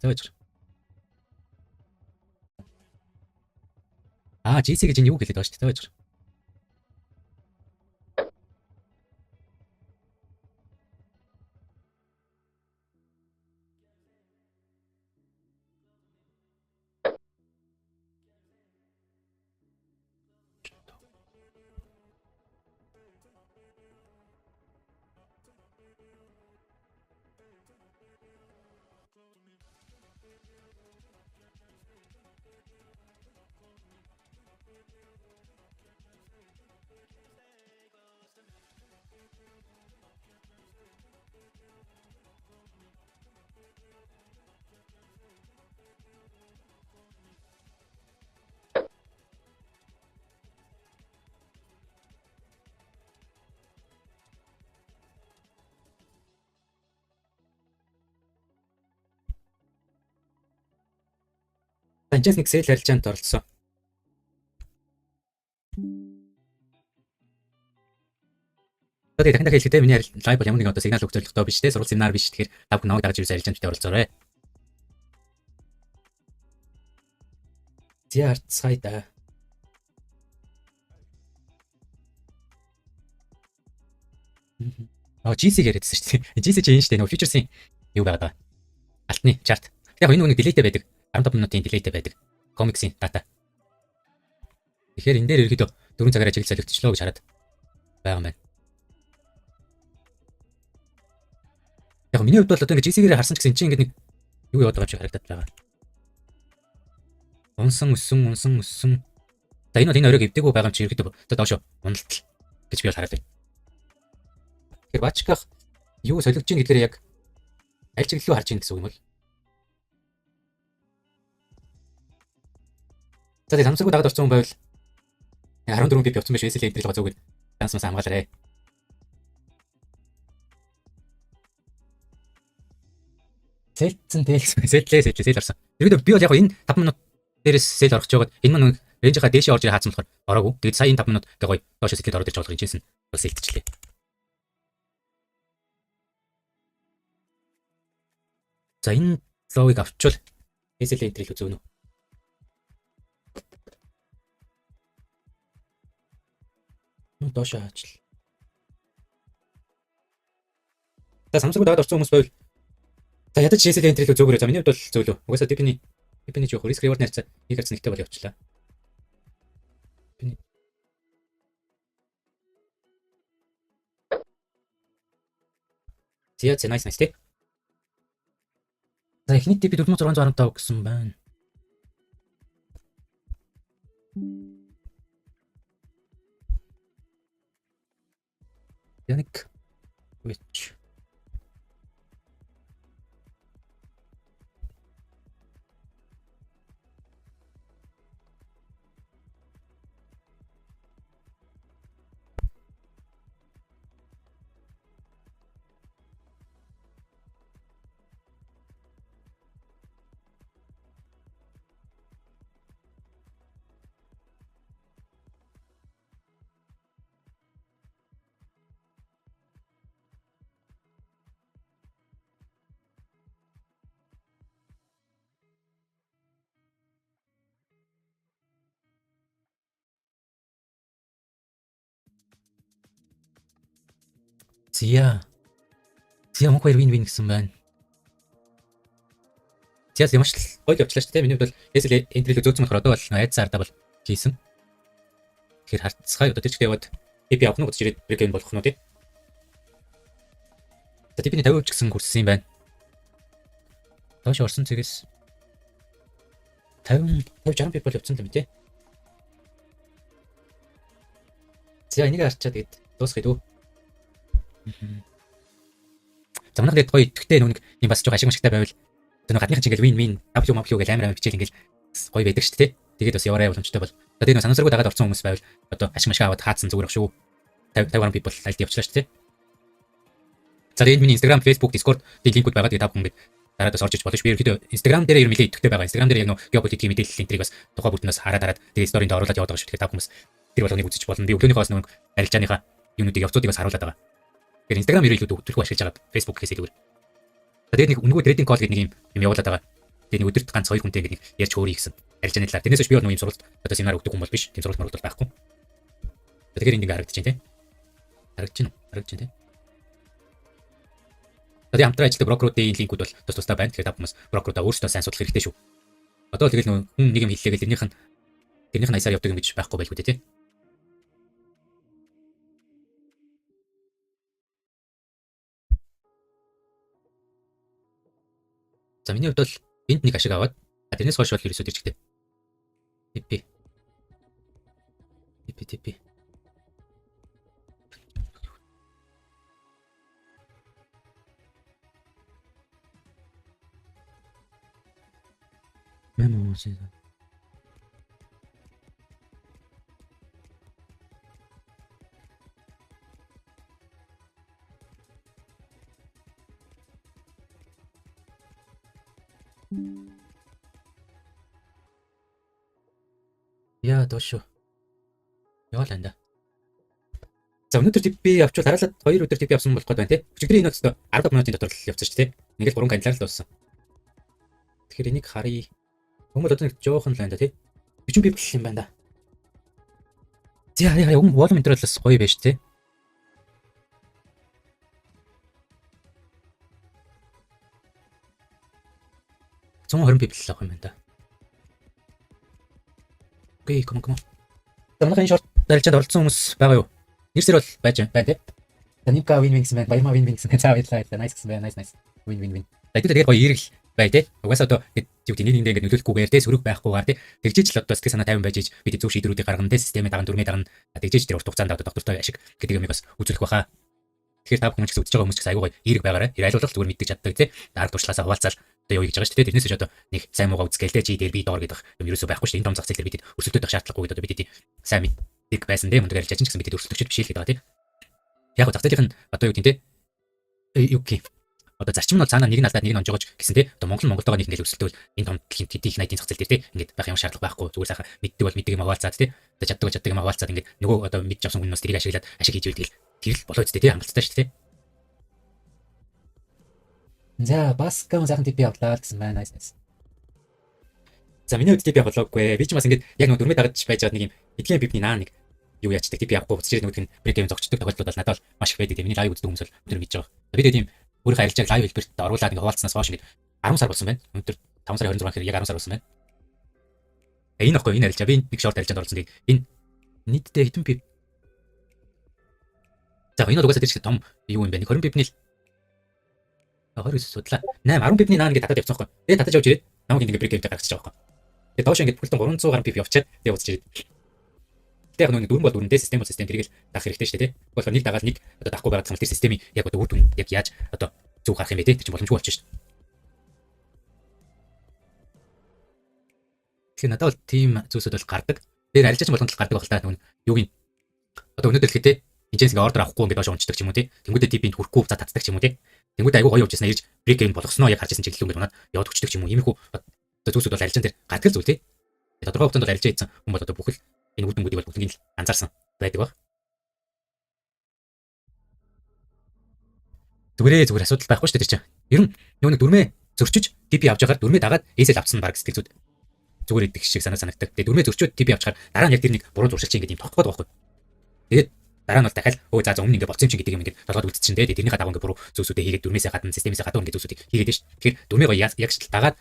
За, байж. Аа, GC гэж энэ юу хэлээд байгаа шүү дээ. Байж. Санчес нэг sell арилжаанд оролцсон. Одоо дахин дахин хэлэхдээ миний live бол ямар нэгэн одоо сигнал өгөх зорилготой биш те, сургууль семинар биш. Тэгэхээр та бүхэн намайг дагаж ирсэн арилжаанд битээ оролцоорой. Зя, харцгаая да. Аа, GC яриадсэн шүү дээ. GC чи энэ шүү дээ. Нөгөө futures-ийн юу байгаа даа. Алтны chart. Яг энэ нэг delay-тэй байдаг. 15 минутын delay-тэй байдаг. COMEX-ийн дата. Тэгэхээр энэ дээр ерөөдөө 4 цагаараа чиглэл солигдчихлоо гэж хараад байгаа юм байна. Яг миний хувьд бол одоо ингэ GC-гээрээ харсан ч гэсэн чинь ингэ нэг юу яваад байгаа юм шиг харагдаад байгаа. Унсан, өссөн, унсан, өссөн. За, энэ бол энэ оройг эвдээгүй байгаа юм чи ерөөдөө за доошо уналтал гэж би бол хараад байна. Тэгэхээр бачках юу солигдож ийн гэдгээр яг аль чиглэл рүү харж ийн гэсэн үг юм бол. За, тэгээ санамсаргүй дагаад орсон хүн байвал 14 pip явцсан байж, SL entry л зүгээд данс мас хамгаалаарэ. Sell-дсэн тэл sell-лээ, sell-лээ, sell орсон. Ерөөдөө би бол яг энэ 5 минут дээрээс sell орох жоод энэ маань range-ийнхаа дээшээ орж ирээ хаацсан болохоор ороогүй. Тэгээд сая энэ 5 минут гэ гоё доош сэтлээд ороод ирж байгаа юм чинь бол sell-дчихлээ. За, энэ low-ыг авчвал SL entry л үзөөнө. Ну, доошоо хаачл. За, самсаргүй дагаад орсон хүмүүс байвал за ядаж SL entry л зөөгөрөө. За, миний хувьд бол зөөлөө. Угаасаа TP-ний жоох risk reward харьцаа нэг харьцаа нэгтэй бол явчлаа. TP-ний За, nice, nice тий. За, эхний TP 4615 гэсэн байна. Яник which Зя. Зя, мөнх хоёр win win гэсэн байна. Зя маш л гоё явчлаа шүү дээ. Миний хувьд бол SL entry л зөөцсөн болохоор одоо бол айдсан ардаа бол хийсэн. Тэгэхээр харцгаая, одоо тэр чигтээ яваад TP авах нь буцаж ирээд break even болох нь тий. За, TP-ний 50% ч гэсэн хүрсэн юм байна. Доош орсон цэгээс 50 50 60 pip бол явцсан юм тий. За, энийг харчаад тэгээд дуусгая дөө. За, манайх тэгээд гоё итгэвтэй нүг юм бас жоох ашиг машигтай байвал тэр гадныхан чинь ингээл win win W W гэл амар амар бичээл ингээл гоё байдаг шүү дээ. Тэгээд бас яваарай боломжтой бол. За, тэгээд санамсаргүй дагаад орсон хүмүүс байвал одоо ашиг машиг аваад хаацсан зүгээр ах шүү. 50 50 гаруй pip бол альд явчлаа шүү дээ. За, тэгээд миний Instagram, Facebook, Discord тийм линкүүд байгаа. Тэгээд та бүхэн ингээд дараад бас орж иж болно шүү. Би ерөнхийдөө Instagram дээр ер нь нэлээд идэвхтэй байгаа. Instagram дээр яг нөө геополитикийн мэдээлэл энтрийг бас тухай бүртнээс хараад хараад тэгээд story-нд оруулаад яваад байгаа шүү. Тэгэхээр та бүхэн бас тэр болгоныг үзэж болно. Би өглөөнийхөө бас нөгөө арилжааныхаа юунуудыг, явцуудыг бас харуулад байгаа. Тэгэхээр Instagram ер нь илүү төлхөө ашиглаж байгаа, Facebook гэхээс илүүгээр. За, тэгээд нэг үнэгүй trading call гэдэг нэг юм юм явуулаад байгаа. Тэгээ нэг өдөрт ганц хоёр хүнтэй ингээд нэг ярьж хөөрье гэсэн арилжааны талаар. Тэрнээс биш би бол нэг юм сургалт одоо семинар өгдөг хүн бол биш. Тийм сургалт мөрөлт бол байхгүй. Тэгэхээр энд ингээд харагдаж байна те. Харагдаж байна уу? Харагдаж байна те. Тэгээ хамтран ажилладаг брокеруудын линкүүд бол тус тусдаа байна. Тэгэхээр та бүхэн бас брокеруудаа өөрсдөө сайн судлах хэрэгтэй шүү. Одоо тэгэл нөө хүн нэг юм хэллээ гэл тэрнийх нь аясаар явдаг юм гэж байхгүй байлгүй дээ те. За миний хувьд бол энд нэг ашиг аваад тэрнээс хойш бол ерөөсөө тэр чигтээ. TP. TP TP. Мемо. Яа доош. Яваал энэ. За өнөөдөр TP авчвал хараалаад 2 өдөр TP авсан болох гээд байна те. Өчигдрийн энэ бол 10 минутын дотор л явцсан шүү дээ. Нэг л 3 candle аар л дууссан. Тэгэхээр энийг харъя. Хүмүүс одоо нэг жоохон л байна да тий. 40 pip л юм байна да. За яа яа volume энэ бас гоё байж тий. 120 pip л авах юм байна да. Okay, come on, come on. За манайх энэ short арилжаанд оролцсон хүмүүс байгаа юу? Нэрсэр бол байж байна тий. За Нимка win win гэсэн байна. Баярма win win гэсэн. За баярлалаа баярлалаа. Nice гэсэн байна. Nice nice. Win win win. За тэгээд гоё эргэл бай тий. Угаасаа одоо юу гэдэг нэг нэгэндээ ингээд нөлөөлөхгүйгээр тий сөрөг байхгүйгээр тий тэгжиж л одоо сэтгэл санаа тайван байж иж бид зөв шийдвэрүүдийг гаргана тий системээ даган дүрмээ даган тэгжиж тэр урт хугацаанд одоо доктортой ашиг гэдэг юмыг бас үзүүлэх байхаа. Тэгэхээр та бүхэн ч гэсэн үзэж байгаа хүмүүс ч гэсэн аягүй гоё эерэг байгаарай. Айлуулах зүгээр мэддэг чаддаг тий. Арга туршлагаасаа хуваалцаал одоо юу гэж байгаа шүү дээ. Тэрнээс ч одоо нэг сайн муугаа үзгээл тий чи дээр би доор гэдэг юм ерөөсөө байхгүй шүү дээ. Энэ том зах зээл дээр бид өрсөлдөж шаардлагагүй гэдэг одоо бид сайн мэддэг байсан тий. Мундаг арилжаач ч гэсэн бид өрсөлдөгчд биш л гэдэг байгаа тий. Яг зах зээлийн одоо юу гэдэг тий юу гэх одоо зарчим нь бол цаанаа нэг нь алдаад нэг нь онжоогооч гэсэн тий. Одоо Монгол Монголтойгоо нэг ингээл өрсөлдөөл энэ том дэлхийн тэдний их 80-ийн зах зээл дээр тий ингээд байх юм шаардлага байхгүй. Зүгээр сайхан мэддэг бол мэддэг юм хаваалцаад тий. Одоо чаддаг бол чаддаг юм хаваалцаад ингээд нөгөө одоо мэдж авсан хүмүүс тэрийг ашиглаад ашиг хийж ивэл тэр л болоо үстэй тий хангалттай шүү дээ тий. За бас гам сайхан TP авлаа гэсэн байна. Nice nice. За миний хувьд TP авлаагүй. Би ч бас ингээд яг нөгөө дүрмээ дагаж байж байгаа нэг юм эдгээр pip ний наа нэг юу яачдаг TP авахгүй буцаж ирээд нөгөөдг нь break even зогчдөг тохиолдлууд бол надад бол маш их байдаг. Миний live үздэг хүмүүс бол өндөр мэдж байгаа. Би тэгээд тийм өөрийнхөө арилжааг live хэлбэрт оруулаад ингээд хуваалцсанаас хойш ингээд 10 сар болсон байна. Өнөөдөр 5 сарын 26 гэхээр яг 10 сар болсон байна. Энэ ихгүй энэ арилжаа би нэг short арилжаанд оролцсон. Тэгээд энэ нийтдээ хэдэн pip. За энэ бол угаасаа тэр шиг том юу юм бэ? Нэг 20 pip ний л 29 судлаа. 8 10 pip ний наа ингээд татаад явцсан байхгүй. Тэгээд татаж явж ирээд намайг ингээд break even тэй гаргачих байгаа байхгүй. Тэгээд доош ингээд бүхэлдэн 300 гаруй pip явчаад тэгээд буцаж ирээд. Гэтэ яг нөгөө дөрвөн бол дөрвөн те систем бол систем тэрийг л дагах хэрэгтэй шүү дээ те. Болохоор нэг дагаал нэг одоо дахгүй байгаа юм тэр системийн яг одоо үр дүн яг яаж одоо зөв гарах юм бэ те. Тэр чинь боломжгүй болчих шүү дээ. Тэгэхээр надад бол тийм зүйлсүүд бол гардаг. Тэр арилжаач болгонд л гардаг байх л та нөгөө юуг нь одоо өнөөдөр хэлэхэд те энэчээс ингээ order авахгүй ингээ доош унцдаг ч юм уу те. Тэнгүүдээ TP-нд хүрэхгүй за татдаг ч юм уу те. Тэнгүүдээ айгүй гоё явж ирсэн ирж break even болгосноо яг харж ирсэн чиглэл ингээд унаад яваад өчтдөг ч юм уу. Иймэрхүү одоо зүйлсүүд бол арилжаан дээр гардаг зүйл те. Тодорхой хугацаанд бол арилжаа хийсэн хүн бол одоо бүхэл энэ үр дүнгуудыг бол бүгднийг л анзаарсан байдаг баг. Зүгээрээ зүгээр асуудал байхгүй шүү дээ тэр чинь. Ер нь нөгөө нэг дүрмээ зөрчиж TP авч байгаад дүрмээ дагаад SL авсан баг сэтгэл зүйд зүгээр идэх шиг санаа санагдаг. Тэгээ дүрмээ зөрчөөд TP авчихаар дараа нь яг тэр нэг буруу зуршил чинь ингээд юм тогтгоод байгаа байхгүй. Тэгээд дараа нь бол дахиад өө за өмнө ингээд болцсон юм чинь гэдэг юм ингээд толгойд үлдчихэн дээ. Тэрнийхээ дагуу ингээд буруу зүйлсүүдээ хийгээд дүрмээсээ гадна системээсээ гадуур ингээд зүйлсүүдийг хийгээд шүү. Тэгэхээр дүрмээ гоё яг ч дагаад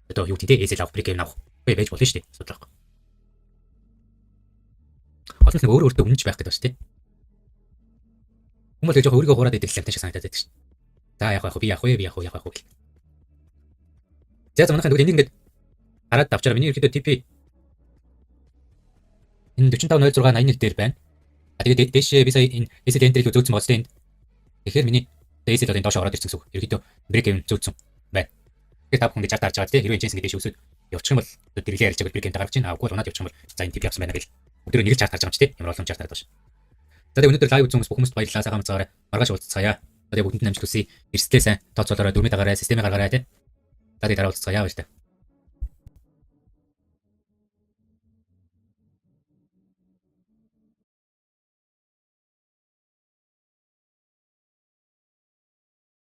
одоо юу гэдэг те SL авах, break even авах байж болно шүү дээ. Асуудал байхгүй. Гол нь өөр өөртөө үнэнч байх гэдэг ба шүү дээ. Хүмүүс л жоохон өөрийгөө хуураад идэх лавтай шиг санагдаад байдаг шүү. За яах вэ би яах вэ би яах вэ яах вэ гэл. За за манайхан тэгвэл энийг ингээд хараад авчаараа миний ерөөхдөө TP энэ 45 06 81 дээр байна. А тэгээд дээшээ би сая энэ SL entry рүү зөөцсөн байгаа энд. Тэгэхээр миний SL бол энэ доош ороод ирсэн гэсэн үг. Ерөөхдөө break even зөөцсөн байна. Тэгэхээр та бүхэн ингэж чарт харж байгаа тийм хэрвээ энэ ингээд дээш өсөд явчих юм бол дэрлээ ярьж байгаа break even гаргаж байна. Аагүй бол унаад явчих юм бол за энэ TP авсан байна гэл. Өдрөө нэг л чарт харж байгаа юм чи тийм ямар олон чарт хараад байгаа ш. За тэгээд өнөөдөр live үзсэн хүмүүс бүх хүмүүст баярлалаа. Сайхан амцгаарай. Маргааш уулзцаая. Тэгээ бүгдэнд амжилт хүсье. Эрсдэлээ сайн тооцоолоорой, дүрмээ дагаарай, системээ гаргаарай тийм. За тэгээд дараа уулзцаая баярлалаа.